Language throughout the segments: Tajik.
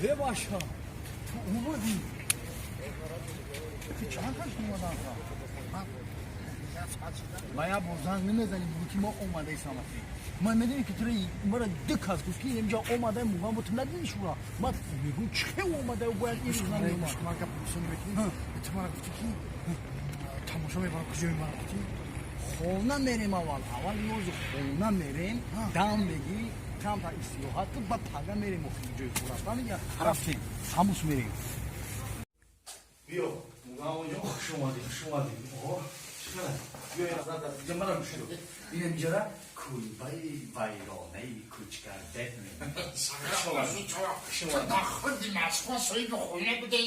Э, баша, ту омадӣ? Ту чанд каш омадан? Ма як бор занг намезанӣ, бугӯ, ки мо омадаи самати. Ман медонӣ, ки тура мара ду кас гуфт, ки инҷа омадаи муган бо ту надидӣ шура. Ман мегӯм, чӣ омада, бояд ин рӯз намеомад. Ман гап мекунӣ, ту мара гуфтӣ, ки тамошо мебарам, куҷо мебарам, гуфтӣ? Хона мерем аввал, аввал ёзи хона мерем, дам мегирӣ, камтар истироҳат кун, баъд пага мерем охири ҷои хӯра, фаҳмидӣ? Рафтем, ҳамус мерем. Биё, муган, хуш омадӣ, хуш омадӣ. Биё, инҷа мара гӯш кун. Ина инҷара кулбаи вайронаи кӯчкардет. Дар худи Москва соҳиби хона будӣ?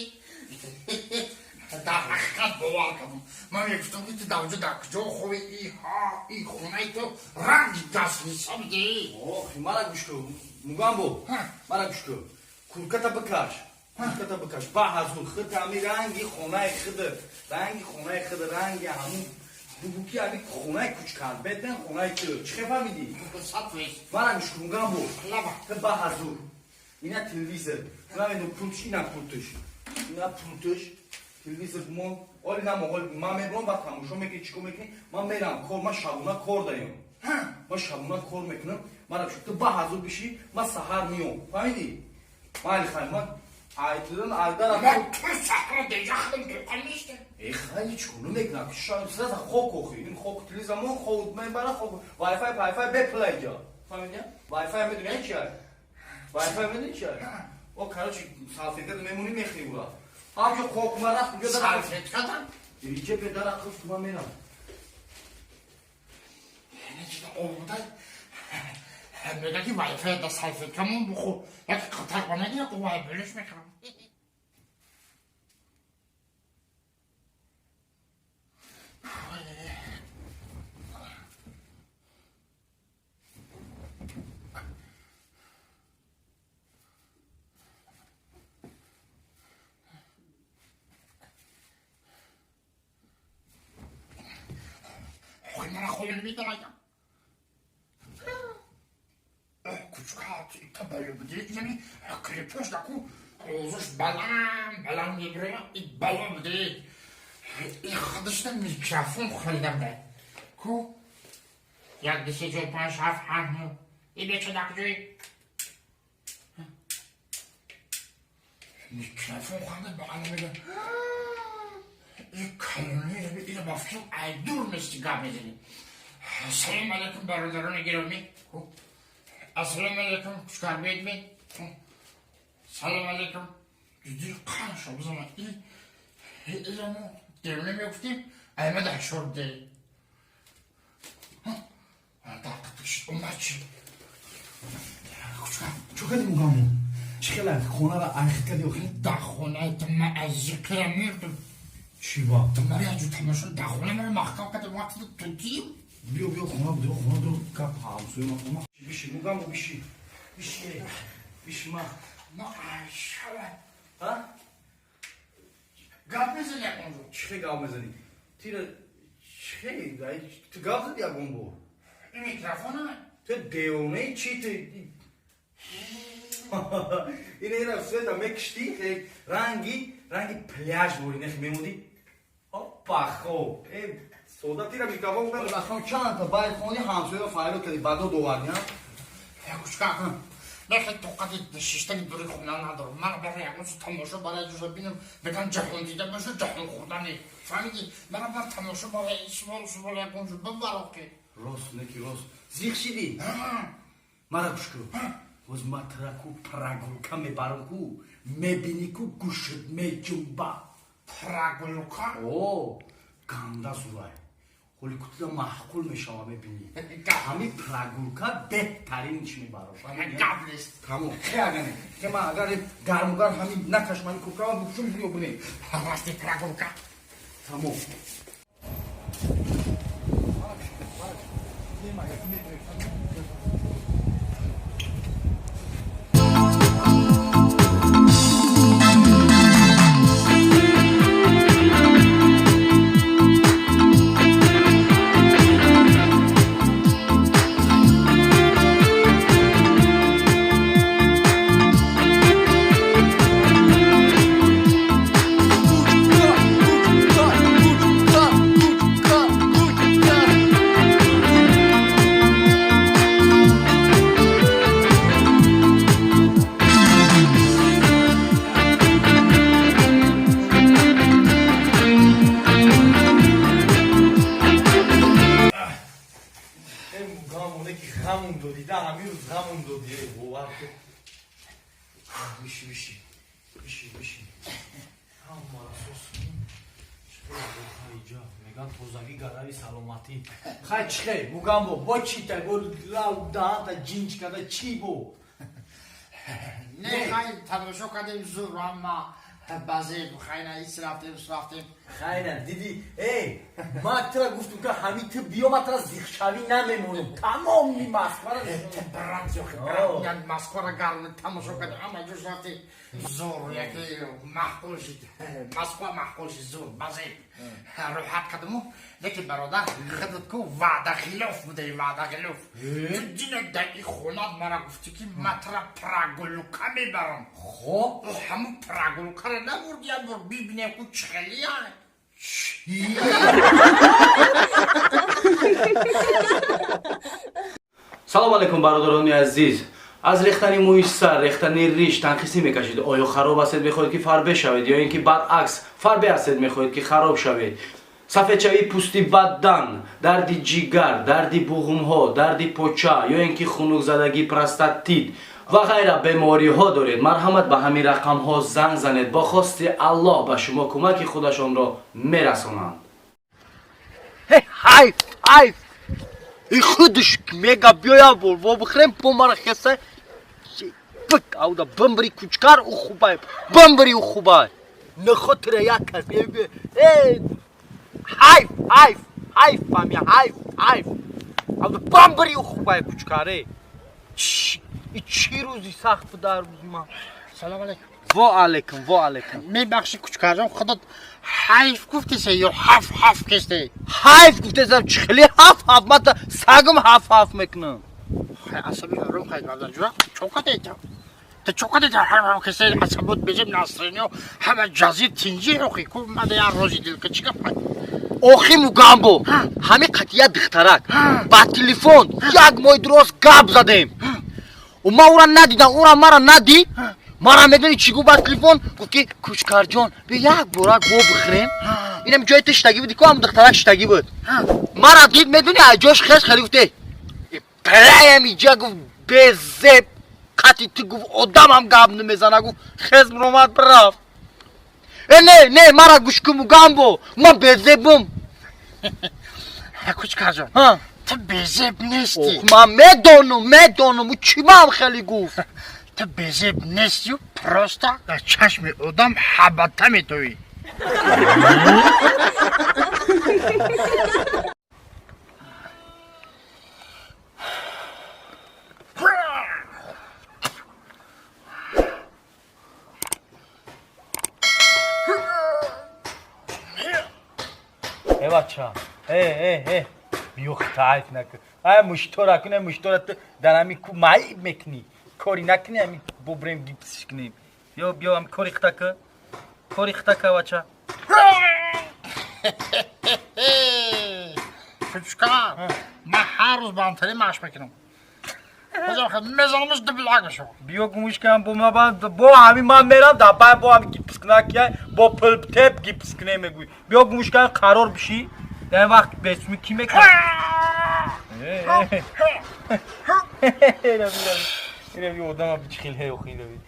Дар ҳақиқат бовар кардам. Ман мегуфтам, ки ту дар оҷо дар куҷо хобӣ, иҳа, и хонаи ту ранги гасниса будӣ. Мара гӯш кун, мугамбо, мара гӯш кун, курката бикаш, курката бикаш, ба ҳазур худ ҳами ранги хонаи худ, ранги хонаи худ, ранги ҳамун бугӯ, ки ҳами хонаи кӯчкарбетен, хонаи ту. Чӣ хел, фаҳмидӣ? Мара гӯш кун, мугамбо, ту ба ҳазур ина телевизор намедон, пультш, ина пультш, ина пультш, телевизор мон. Оли намо, оли ман мебурам, баъд тамошо мекунӣ, чӣ кор мекунӣ. Ман мерам кор, ман шабона кор даём, ман шабона кор мекунам. Мара ту ба ҳазур бишӣ, ман саҳар миём, фаҳмидӣ? Майли, хай, ман айдиран айдара. Э, хай, чӣ кор намекунам, сразу хок охи, ин хок телевизор мон, хок мебара, хок, вайфай, пайфай бепла иҷа, фаҳмидӣ? Вайфай медонӣ чи вайфай медонӣ чи? О, короче, салфетка мемонӣ, мехӯри ура. Ҳамчо хок ма рафт, биё. Салфетка? Иҷа бе дара қиф, ман мерам. Омода мега, ки вайфай да салфетка мон бухӯр, як қатар ба мегирад, вай белеш мекунам. Мара хона намедонам. Кучка та бале буде, яъне клипош даку овозаш баланд баланд мебироя, и бало буде, и худашда микрофон харидам да ку як, ду, се, чор, панҷ, ҳафт, ҳашт, нӯ, и беча дар куҷои микрофон харда бағала мега, и калони ира ба фикрам ай дур мести гап мезанӣ. Ассалому алайкум, бародарони гиромӣ, ассалому алайкум, кучкарбедми, салому алайкум. Диди қаншо бизана, и ирамо девона мегуфтем, аймада ҳашор де омад чи кучка. Чо кардӣ, мугаммо? Чӣ хела хонара айхит кардӣ охи? Дар хонаи ту ман аз зиқира мирдум. Чӣ ба? Ту мари аҷу тамошо дар хона маро маҳкам карда, вақти тутӣ. Биё, биё, хона биё, хона биё, гап ҳамсоя ма хона. Биши, мугаммо, биши, биши, биши, ма. Ма айшава. Ҳа? Гап мезани ягонҷо? Чӣ хел гап мезанӣ? Тира чӣ хел ту гап зади ягон бор? Ин микрофона. Ту девонаи чи ту? Ина, ира света мекиштӣ, ранги ранги пляж бори нех мемонди. Опа, хоб э сода тира микрофон бахам, чанд та байд хони, ҳамсоя файрод кардӣ, бадод овардӣ, ҳа? Кучка, нахе тоқати шиштани дури хона надорам. Ман бара ягон чиз тамошо барои ҷузо бинам, беган ҷаҳон дида боша, ҷаҳон хӯрдани, фаҳмидӣ? Мара бар тамошо барои сувол сувол ягон ҷо бибароқи. Рост, неки рост, зиқ шидӣ. Мара гӯш кун, боз ма тра ку прогулка мебарам, ку мебинӣ, ку гӯшт меҷумба. Прогулка? О, ганда зурай, ҳоли кутида маъқул мешава, мебинӣ. Ҳами прогулка беҳтарин чӣ мебарам. Гап нест. Тамом, хе, агане хе, ман агар гармугар ҳами накашм, ҳами куркама бупӯшум, биё бинем. Рафти прогулка. Тамом. Додида ҳамин рӯз ғамум доди, бовар кун. Биши, биши, биши, биши. Ҳамара сос. Меган тозагӣ гарави саломатӣ. Хай, чихе, Мугамбо, бо чӣ та бо лав даҳанта ҷинҷ карда, чӣ бо? Не, хай, тамошо кардем, зур, амма баъзе хайна ис рафтем, ус рафтем. Хайна, диди, эй, ма тра гуфтум, ка ҳами ту биё, ма тра зихшавӣ намемонам. Тамоми Москвара. Брат, ёхи, брат, Москвара гарм тамошо кардем, ҳама ҷош рафтем. Зур, яке маъқул шид. Москва маъқул шид, зур, баъзе роҳат кардаму, лекин бародар, худат ку ваъдахилоф будаи, ваъдахилоф. Ту дина дар и хонат мара гуфтӣ, ки ма тра прогулка мебарам. Хоб? Ҳамун прогулкаро набурди, як бор бибинем ку чӣ хелия. Чӣ? Салом алейкум, бародарони азиз! Аз рехтани мӯи сар, рехтани риш танқисӣ мекашид? Оё хароб ҳастед, мехоҳед, ки фарбе шавед, ё ин ки баръакс, фарбе ҳастед, мехоҳед, ки хароб шавед? Сафедшавии пӯсти бадан, дарди ҷигар, дарди буғумҳо, дарди поча ё ин ки хунукзадагӣ, простатит ва ғайра бемориҳо доред, марҳамат, ба ҳамин рақамҳо занг занед. Бо хости Аллоҳ ба шумо кӯмаки худашонро мерасонанд. Ҳайф, ҳайф, и худаш мега биёя бор во бихӯрем, бо мара хеса бик ауда бимбири кучкар, у хубай бимбири, у хубай нахотира як кас э. Ҳайф, ҳайф, ҳайф, фами, ҳайф, ҳайф, ауда бимбири, у хубай кучкаре. И чӣ рӯзи сахт буда рӯзи ман. Салом алейкум. Во алейкум, во алейкум. Мебахши, кучкарҷон, худат ҳайф гуфтисе ё ҳаф ҳаф кисте? Ҳайф гуфтесам. Чӣ хеле ҳаф ҳаф? Ман сагам ҳаф ҳаф мекунам. Асаби ором, хай, ҷура, чо кадета? Ту чо кадета ҳаф ҳаф кисте? Асабот бежем, настроение ҳама ҷазир тинҷи. Охи ку мада як рози дил ка, чӣ гап? Охи, Мугамбо, ҳами қатия духтарак ба телефон як моҳи дуроз гап задем. Ман ӯра надидам, ӯра мара надид. Мара медони чӣ гуфт ба телефон? Гуфт, ки кучкарҷон, би як борак во бихӯрем. Инам ҷои ту штагӣ буди ку, ҳам духтарак штагӣ буд, мара дид, медони, аз ҷош хес хеле гуфте: «Праям иҷа», гуфт, «безеб қати ту», гуфт, «одамам гап намезана», гуфт, хез муромад бирафт. Э, не, не, мара гӯш кун, Мугамбо, ман безебум. Кучкарҷон, ту безеб нестӣ. Ман медонам, медонам, ӯ чӣ ман хеле гуфт. Ту безеб нестию, просто дар чашми одам ҳабата метоӣ. Э, бача, э, э, э, биё, ҳайф накун, ай муштора кун, муштора ту дар ҳами ку маиб мекунӣ, кори накунӣ, ҳами бубрем, гипсиш кунем. Биё, биё, ҳами кори хита ку, кори хита ка, бача. Кучкар, ман ҳар рӯз ба антенна машқ мекунам, мезанамаш, дублак мешавад. Биё, гумш кунам, бо бо ҳами ман мерам дар бай, бо ҳами гипс кунакия, бо пултеп гипс кунем, мегӯй. Биё, гумш кунам, қарор бишӣ, дар ин вақт бесуми кӣ мекунад? Ирави одама бичихил ҳе, охи ирави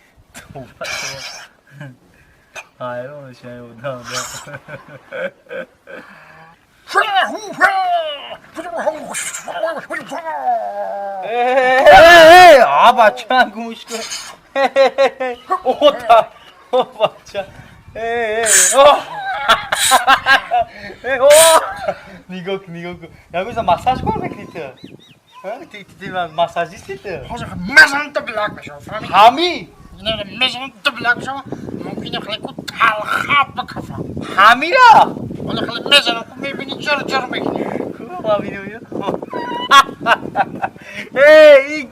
ҳайрон мешавам одам. А, бача, гумш кун. Ота, о, бача, о, нигоҳ кун, нигоҳ кун. Ягон массаж кор мекунӣ ту? Массажисти ту? Мезанам, дублак мешавад. Ҳами? Мезанам, дублак мешавад, мумкин хеле ку талхат бикафам. Ҳамира? Вале хеле мезанам ку, мебини, ҷар ҷар мекунӣ. Эй,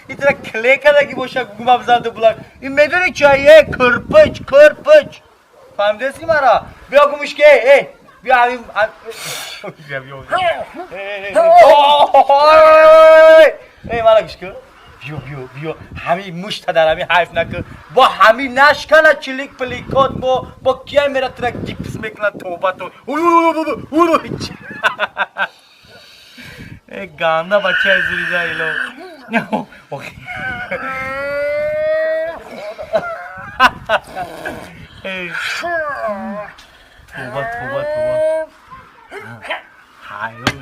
итра клей кардаги боша, гума бизан дублак. Ин медони чай, кирпич, кирпич. Фаҳмидеси мара? Биё, гумушке, эй, биё, ҳамин. Биё, биё. Эй, мара гӯш кун. Биё, биё, биё. Ҳамин мушта дар ҳамин ҳайф накун. Бо ҳамин нашкана чилик пиликот, бо кия мера тра гипс мекунад, тоба то. Э, ганда бачаи зуриза ило. Тоба, тоба, тоба. Ҳайрон.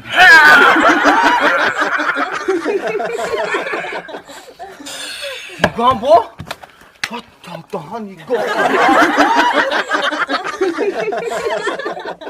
Мугамбо? Даҳан нигоҳ.